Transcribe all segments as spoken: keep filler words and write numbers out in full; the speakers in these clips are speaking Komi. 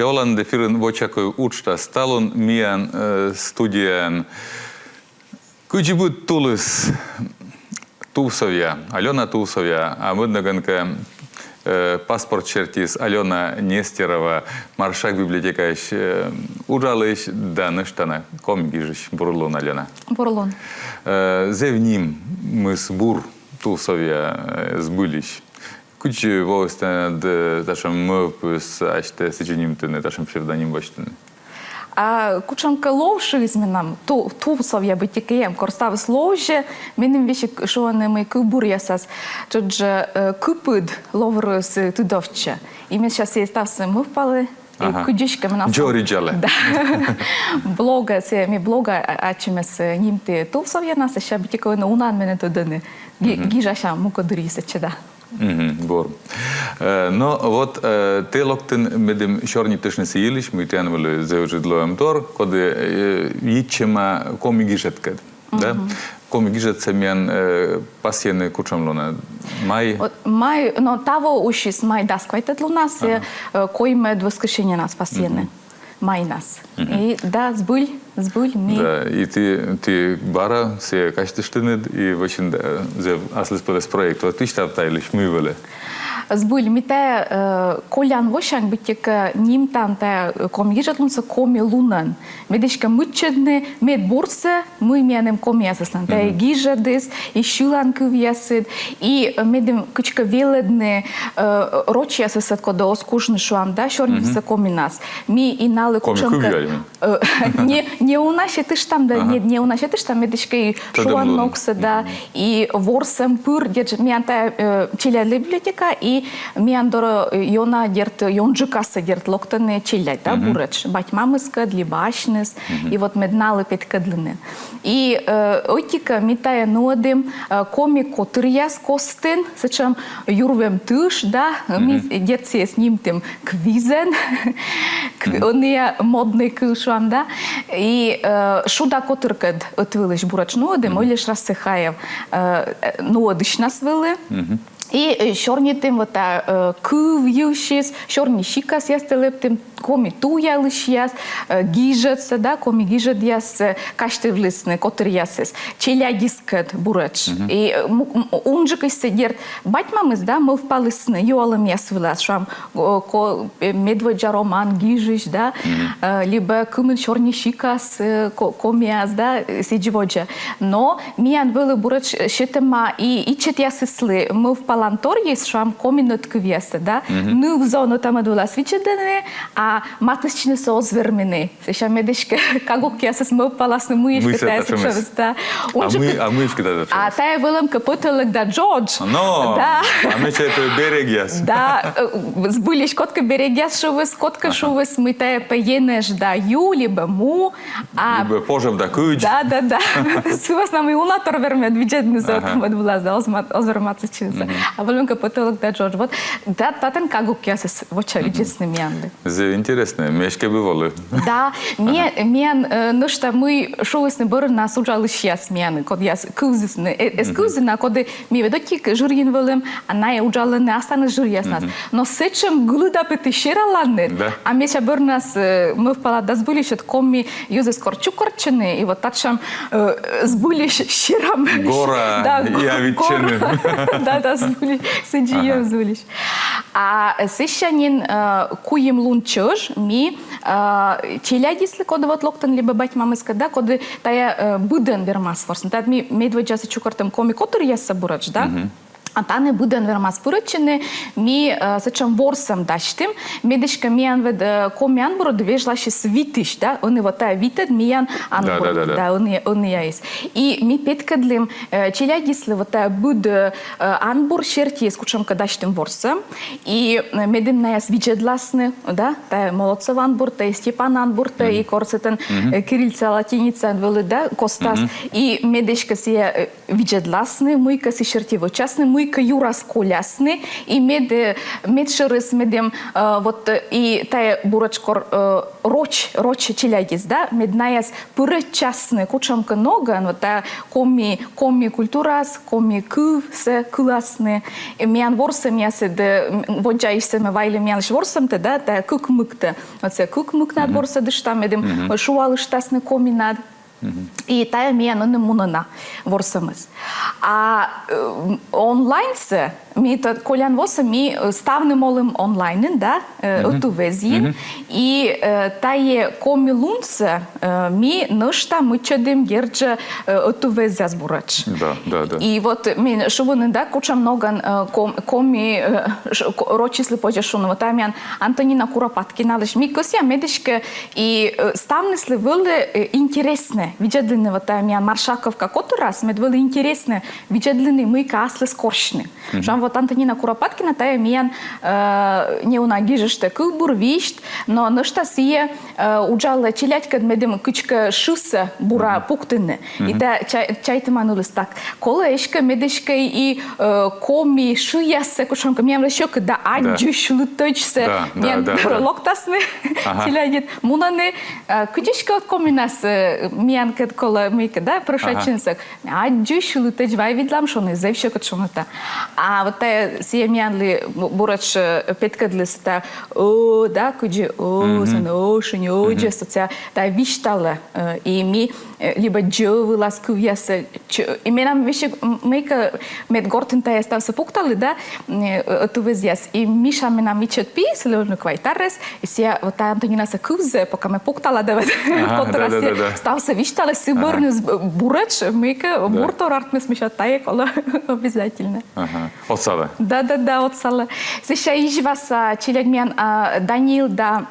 Оланныд эфирын «Вочакыв» уджтас. Талун миян, э, студияын кыдзи быд тулыс, Тувсовъя, Алёна Тувсовъя, а мӧд ногӧн кӧ, э, паспорт серти Алёна Нестерова, Маршак библиотекаысь, э, уджалысь да нӧшта на коми гижысь. Бур лун, Алёна. Бур лун. Э, зэв нимыс бур, Тувсовъя, э, збыльысь. Кыдзи воис тэнад, э, татшӧм мӧвпыс асьтӧ сідзи нимтыны, татшӧм псевдоним босьтыны? А кутшӧмкӧ лов шыис менам, Ту-, Тувсовъя быттьӧкӧ эм, кор ставыс ловзьӧ, меным весиг шуӧны, мый кывбуръясас тшӧтш жӧ, э, кыпыд ловрыс, э, тыдовтчӧ. И ме сэсся ставсӧ мӧвпалі, и кыдзкӧ менам... Дзоридзалӧ. Да. Блогас, э, ме блога, а, ачымӧс, э, нимті Тувсовъянас, сэсся быттьӧкӧ унаӧн менӧ тӧдӧны. Ги-, гижасям мукӧд дырйи сэтчӧ да. Мгм, бур. Э, но вот, э, тэ локтін медым сёрнитыштны сы йылысь, мый тіян вӧлі зэв ыджыд лоӧмтор, коді, э, йитчӧма коми гижӧдкӧд, да? Коми гижӧдсӧ миян, э, пасйӧны кутшӧмлунӧ? Май? Вот, май, но таво усис май дас квайтӧд лунас, э, коймӧд воскресеньенас пасйӧны. Майнас. И да, збыль, збыль, ми. Да, и ті, ті бара сійӧ казьтыштінныд, и вӧчинныд, да, зэв аслыспӧлӧс проект. Вот висьтав та йылысь, мый вӧлі. Збыль, ми тайӧ, э, колян восянь быттьӧкӧ нимтам тайӧ, э, коми гижӧдлунсӧ Коми лунӧн. Мед эськӧ мыччӧдны медбурсӧ, мый миян эм комиясыслӧн. Тайӧ гижӧдыс, и сьылан кывъясыд, и, э, медым кыдзкӧ велӧдны, э, рочьясӧс, коді оз кужны, шуам, да, сёрнитыны коминас. Ми и налы кутшӧмкӧ... Коми кывъяс. Э, не, неуна сетыштам, да, не, неуна сетыштам, мед эськӧ и шуан ногсӧ, да, и ворсӧм пыр, дерт, миян тайӧ, э, челядьлы библиотека, и миян дорӧ, э, ёна, дерт, ёнджыкасӧ, дерт, локтӧны челядь, да, буретш, бать-мамыскӧд, либӧ асьныс, и вот мед налы петкӧдлыны. И, э, ӧтикӧ ми тайӧ нуӧдім, э, коми котыръяс костын, сэтшӧм юрвем тыш, да, ми, дерт, сійӧс нимтім квизӧн, кви-, ӧнія моднӧй кыв, шуам, да. И, э, «Шуда котыркӧд» ӧтвылысь буретш нуӧдім, Ойлеш Рассыхаев, э, э, нуӧдысьнас вӧлі. И, э, сёрнитім вот, а, э, кыв йывсьыс, сёрни сикасъястӧ лэптім, коми туялысьяс, э, гижӧдсӧ, да, коми гижӧдъяс, э, казьтывлісны котыръясыс челядьыскӧд буретш. И, э, му-, м-, унджыкысьсӧ, дерт, бать-мамыс, да, мӧвпалісны юалӧмъяс вылас, шуам, э, ко-, э, медводдза роман гижысь, да, э, либӧ кымын сёрни сикас, э, ко-, комиас, да, э, сідз водзӧ. Но миян вӧлі буретш сетӧма и ичӧтъясыслы мӧвпалан торйыс, шуам, коми нӧдкывъяссӧ, да. Ныв-зон ӧта-мӧд вылас видзӧдӧны, а матыстчынысӧ оз вермыны. Сэсся мед эськӧ кагукъясыс мӧвпаласны, мый эськӧ тайӧ сэтшӧмыс, да. А мый, а мый эськӧ тайӧ сэтшӧмыс? А тайӧ вӧлӧмкӧ пӧтӧлӧк да джодж. Но, да. А ме чайті, берегъяс. Да, э, збыльысь, кодкӧ берегъяс шуис, кодкӧ шуис, мый тайӧ пӧ енэж да ю, либӧ му. А, либӧ пожӧм да кыдз. Да, да, да. Сы вӧсна мый уна тор вермӧ видзӧдны ӧта-мӧд вылас, да, оз ма-, оз вермы матыстчынысӧ. А вӧлӧмкӧ пӧтӧлӧк да джодж. Вот, да, татӧн кагукъясыс вочавидзисны миянлы. Зэв интереснӧ, ме эськӧ бы волі. Да, ме-, миян, э, нӧшта мый шуисны бӧрынас уджалысьяс миянлы, кодъяс кывзісны, э, эз кывзыны, а коді ми ведь ӧтик жырйын вӧлім, а найӧ уджалӧны асланыс жыръяснас. Но сэтшӧм гылыда петіс сераланныд, да. А ме сэсся бӧрнас, э, мӧвпала да збыльысь, вот коми йӧзыс кор чукӧртчӧны, и вот татшӧм, э, збыльысь серам. Гора, да, и авиччӧны. Гора. Да, да, збыльысь, сідзи эм збыльысь. А сэсся нин, э, куим лун чӧж ми, э, челядьыслы, коді вот локтӧны либӧ бать-мамыскӧд, да, коді тайӧ, э, быдӧн вермас ворсны. Тадз ми медводдзасӧ чукӧртім коми котыръяссӧ буретш, да? А тані быдӧн вермас пырӧдчыны, ми, э, сэтшӧм ворсӧм дасьтім, мед эськӧ миян ведь, э, коми анбурыд вежласис витысь, да, ӧні вот тайӧ витӧд миян анбур, да, да, да, да, ӧні, ӧніяыс. И ми петкӧдлім, э, челядьыслы вот тайӧ быд, э, анбур сертиыс кутшӧмкӧ дасьтім ворсӧм, и, э, медым найӧ видзӧдласны, да, тайӧ Молодцов анбуртӧ, Степан анбуртӧ, и кор сэтӧн, э, кириллица, латиница вӧлі, да, костас, и мед эськӧ сійӧ, э, видзӧдласны, мыйкӧ сы серти вӧчасны, мый юрас колясны, и мед, э, медшӧрыс, медым, э, вот, э, и тайӧ буретш кор, э, роч, роч челядьыс, да, мед наяс пырӧдчасны кутшӧмкӧ ногӧн, вот тайӧ коми, коми культураас, коми кывсӧ кыласны. И миян ворсӧмъясыд, э, м, воддзаысь сійӧ вайлы миянлысь ворсӧмтӧ, да, тайӧ кык мыктӧ. Вот сійӧ кык мыктӧ ворсӧдыштам, медым, э, шуалыштасны комиӧн. И тайӧ миян ӧні мунӧ на ворсӧмыс. А, э, онлайнсӧ ми тӧ-, колян восӧ ми, э, ставным олім онлайнын, да, э, ӧтуввезйын. И, э, тайӧ коми лунсӧ, э, ми нӧшта мыччӧдім, дерт жӧ, э, ӧтуввезъяс буретш. Да, да, да. И вот ми шуим, да, кутшӧм ногӧн, э, ком-, коми, э, ш-, ко-, рочыслы позьӧ шуны. Вот тайӧ миян Антонина Куропаткиналысь. Ми кӧсъям, мед эськӧ и, э, ставныслы вӧлі, э, интереснӧ видзӧдлыны вот тайӧ миян Маршаковка котырас, мед вӧлі интереснӧ видзӧдлыны, мыйкӧ аслыс корсьны. Шуам, вот Антонина Куропаткина, тайӧ миян, э, неуна гижыштӧ кывбур, висьт, но нӧшта сійӧ, э, уджалӧ челядькӧд, медым кыдзкӧ шысӧ бура пуктыны. И тайӧ чай-, чайтӧма нылыс, так, колӧ эськӧ, мед эськӧ и, э, коми шыяссӧ кутшӧмкӧ, миянлы сьӧкыд, да, аддзысь лытӧдзсӧ, да, да, миян, да, да, локтасны челядьыд, мунӧны, э, кыдзкӧ вот комиӧнас, э, миянкӧд колӧ мыйкӧ, да, прӧщайтчынысӧ. Аддзысь лытӧдз вай видлам шуны, зэв сьӧкыд шуны-ӧ. А вот тайӧ сійӧ миянлы бу-, буретш, э, петкӧдліс тайӧ, о, да, кыдзи, о, сэн, о, шынь, о, дзес, вот сійӧ тайӧ висьталӧ, э, и ми, э, либӧ дзӧ вылас кывъяссӧ, ч-, и менам весиг, м, мыйкӧ, мед гортын тайӧ ставсӧ пукталі, да, м, э, ӧтуввезъяс. И Миша, менам ичӧт пи, сылы квайт арӧс, и сійӧ вот тайӧ Антонинаса кывзӧ, пока ме пуктала, да, вот, ага, котырас, да, да, сійӧ да, да, ставсӧ висьталӧ, сы бӧрныс, б-, буретш, мыйкӧ, да, бур тор артмис, мися, тайӧ колӧ обязательнӧ. Ага. Отсалӧ. Да, да, да, отсалӧ. Сэсся Изьваса челядь миян, а, Данил да,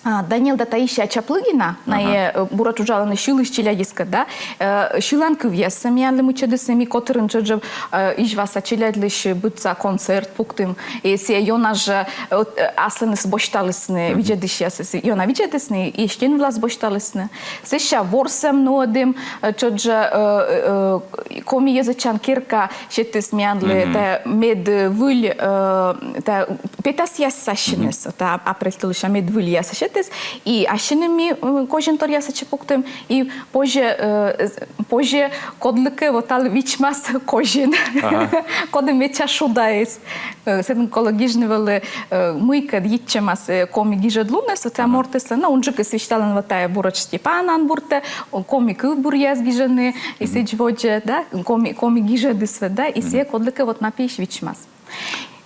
а, Данил да Таисия Чаплыгина, найӧ, э, буретш уджалӧны сьылысь челядьыскӧд, да. Э, сьылан кывъяссӧ миянлы мыччӧдісны, ми котырын тшӧтш жӧ, э, Изьваса челядьлысь быдса концерт пуктім. И сійӧ ёна жӧ, э, вот, э, асланыс босьталісны, видзӧдысьясыс ёна видзӧдісны, и стен вылас босьталісны. Сэсся ворсӧм нуӧдім, э, тшӧтш жӧ, э, э, э, коми йӧзӧдчан керка сетіс миянлы тайӧ медвыль, э, тайӧ петасъяс ассьыныс, тайӧ апрель тӧлысся медвыльяс сетіс, и ассьыным ми, м, козинторъяс сэтчӧ пуктім, и позьӧ, э, з-, позьӧ кодлыкӧ вот тайӧ вичмас козин. Ага. Коді медся шудаыс. Э, сэтӧн колӧ гижны вӧлі, э, мыйкӧ йитчӧмас, э, коми гижӧд луныс, вот тайӧ мортыслы, но, унджыкыс висьталӧны вот тайӧ буретш Степан Анбуртӧ, о, коми кывбуръяс гижӧны, и сідз водзӧ, да, коми, коми гижӧдыс, да, и сійӧ кодлыкӧ вот на пиысь вичмас.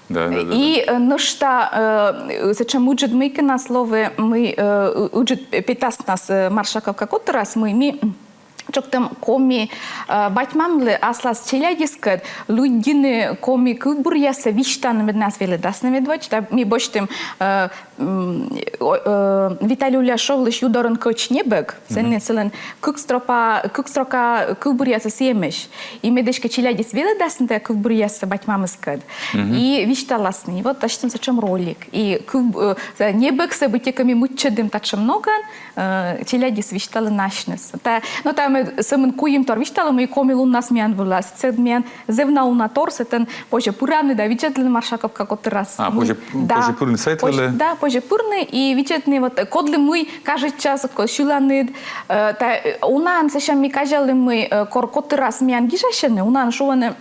Да, да, да, и, да, э, нӧшта, э, сэтшӧм ыджыд мыйкӧнас лоӧ, мый, э, ыджыд петаснас, э, Маршаковка котырас, мый ми, м, чӧктім коми, э, бать-мамлы аслас челядьыскӧд лыддьыны коми кывбуръяссӧ, висьтавны, мед найӧ велӧдасны медводз. Да, ми босьтім, э, м, о, э, Виталий Уляшевлысь «Ю дорын кӧч небӧг», сэні сылӧн кык строфа, кык строка кывбуръясыс эмӧсь. И мед эськӧ челядьыс велӧдасны тайӧ кывбуръяссӧ бать-мамыскӧд. И висьталасны. И вот татшӧм сэтшӧм ролик. И кыв-, э, небӧгсӧ быттьӧкӧ ми мыччӧдім татшӧм ногӧн, э, челядьыс висьталӧны асьныс. Тайӧ, но тайӧ ме сӧмын куим тор висьталӧма, и коми луннас миян вылас. Сэтӧн миян зэв на уна тор, сэтӧн позьӧ пырны да видзӧдлыны Маршаковка котырас. А, позьӧ, да, позьӧ пырны сайт вылӧ? Да, позьӧ пырны и видзӧдны, вот, кодлы мый кажитчас, ко-, сьыланыд, э, тайӧ, э, унаӧн сэсся ми казялім, мый, э, кор котырас миян гижасьӧны, унаӧн шуӧны,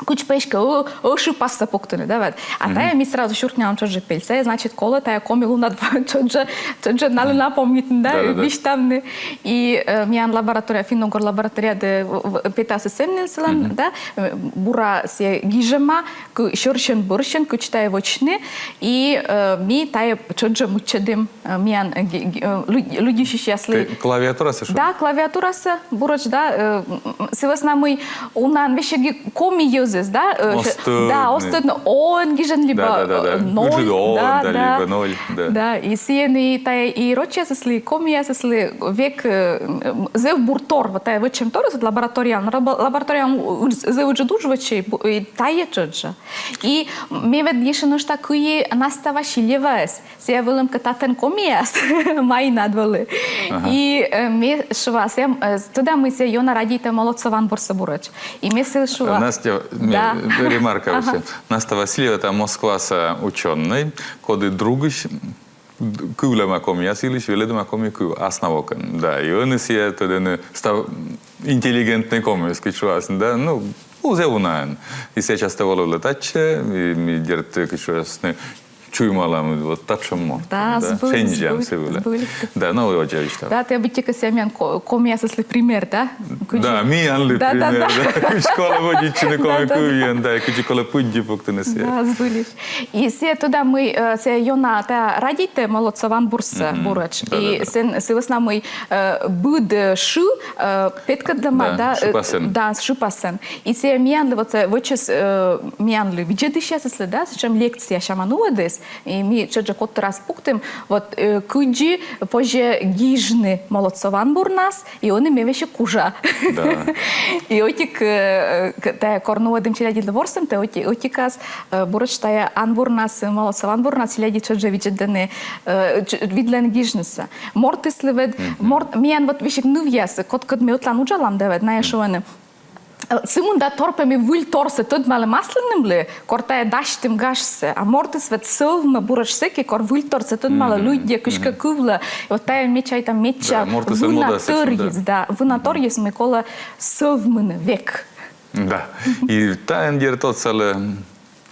кыдз пӧ эськӧ, ӧ-, ӧшыпассӧ пуктыны, да, вот. А тайӧ ми сразу сюркнялім тшӧтш жӧ пельсӧ, значит, колӧ тайӧ коми лунад тшӧтш жӧ, тшӧтш жӧ налӧн помнитны, да, да, да, да, висьтавны. И, э, миян лаборатория, финн-угор лабораторияд, э, в-, в-, петасыс эм нин сылӧн, да, э, бура сійӧ гижӧма, кы-, сьӧрсьӧн-бӧрсьӧн, кыдз тайӧ вӧчны, и, э, ми тайӧ тшӧтш жӧ мыччӧдім, э, миян, э, ги-, ги-, э, лы-, лыддьысьысьяслы. Тэ клавиатурасӧ, шуам? Да, клавиатурасӧ, буретш, да, э, м, м, сы вӧсна мый унаӧн весиг коми йӧзыс, да, э, оз тӧдны. Да, оз тӧдны, о-ӧн гижӧны либӧ, да, да, да, да, э, ноль, ыджыд о-ӧн, да, да, да, либӧ ноль, да. Да, и сійӧн и тайӧ и рочьясыслы, и комиясыслы век, э, м, зэв бур тор, вот тайӧ вӧчӧм торыс, вот лабораторияын, лабо-, лабораторияын у-, у-, зэв ыджыд удж вӧчӧ, и бу-, и тайӧ тшӧтш жӧ. И ме ведь ещӧ нӧшта кыи Настя Васильеваӧс. Сійӧ вӧлӧмкӧ татӧн комияс, Майнад вӧлі. И э, ме шуа, сэ, э, тӧда, мый сэ ёна радейтӧ Молодцов анбурсӧ буретш. И ме сылы шуа. Настя, ме-, да, ремарка вообще. Настя Васильева, тая Москваса учёнӧй, коді другысь кывлӧма комияс йылысь, велӧдӧма коми кыв аснавокӧн. Да, и ӧні сійӧ, тӧдӧны, став интеллигентнӧй комияс, кыдз шуасны, да, ну, уз унаӧн. И сійӧ часто волывлӧ татчӧ, и ми, дерт, кыдз шуасны, чуймалам, вот татшӧм морт. Да, збыль, шензям збыль, сы вылӧ. Да, ну, вот я висьтала. Да, тэ быттьӧкӧ сійӧ миян ко-, комиясыслы пример, да? Да, миянлы пример, да. Кыдз колӧ вӧдитчыны коми кывйӧн, да, кыдзи колӧ пыдди пуктыны сійӧ. Да, збыль. И сійӧ, тӧда, мый, э, сійӧ ёна тая радейтӧ Молодцов анбурсӧ буретш. И сэн сы вӧсна, мый э, быд, э, шы, э, петкӧдлӧма, да, э, шыпасӧн. Да, шыпасӧн. И сійӧ миянлы, вот, э, вӧчис, э, миянлы, видзӧдысьясыслы, да, сэтшӧм лекция сяма нуӧдіс, и ми тшӧтш жӧ кодтӧрас пуктім, вот, э, кыдзи позьӧ гижны Молодцов анбурнас, и ӧні ме весиг кужа. Да. И ӧтик, э, э, к-, тая кор нуӧдім челядьыдлы ворсӧмтӧ, ӧти-, ӧтикас, э, буретш тая анбурнас, Молодцов анбурнас челядь тшӧтш жӧ видзӧдӧны, э, тш-, видлӧны гижнысӧ. Мортыслы ведь, морт, миян вот весиг нывъяс, кодкӧд ми ӧтлаын уджалам, да ведь, найӧ шуӧны. Э, сы мында тор пӧ ми выльторсӧ тӧдмалім аслыным ли, кор тая дасьтім гажсӧ. А мортыс ведь сӧвмӧ буретш сэки, кор выльторсӧ тӧдмалӧ, лыддьӧ, кыськӧ кывлӧ. И вот тая, ме чайта, медся вына торйыс, да, вына торйыс, мый колӧ сӧвмыны век. Да. И тайӧн, дерт, отсалӧ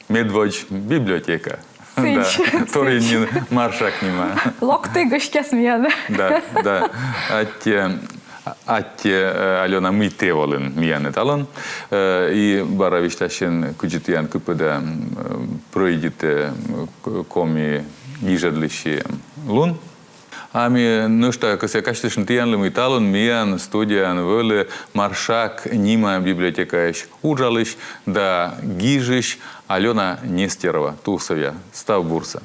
медводз библиотека. Да. Торйӧн нин Маршак нима. Локты гӧсьтъяс миянӧ. Да, да. Аттьӧ, аттьӧ, э, Алёна, мый тэ волін миянӧ талун. Э, и бара висьтасин, кыдзи тіян кыпыда, м, э, прӧйдитӧ, м, к-, коми гижӧдлысь лун. А ми нӧшта кӧсъям казьтыштны тіянлы, мый талун миян студияын вӧлі Маршак нима библиотекаысь уджалысь да гижысь Алёна Нестерова, тувсовъя. Став бурсӧ.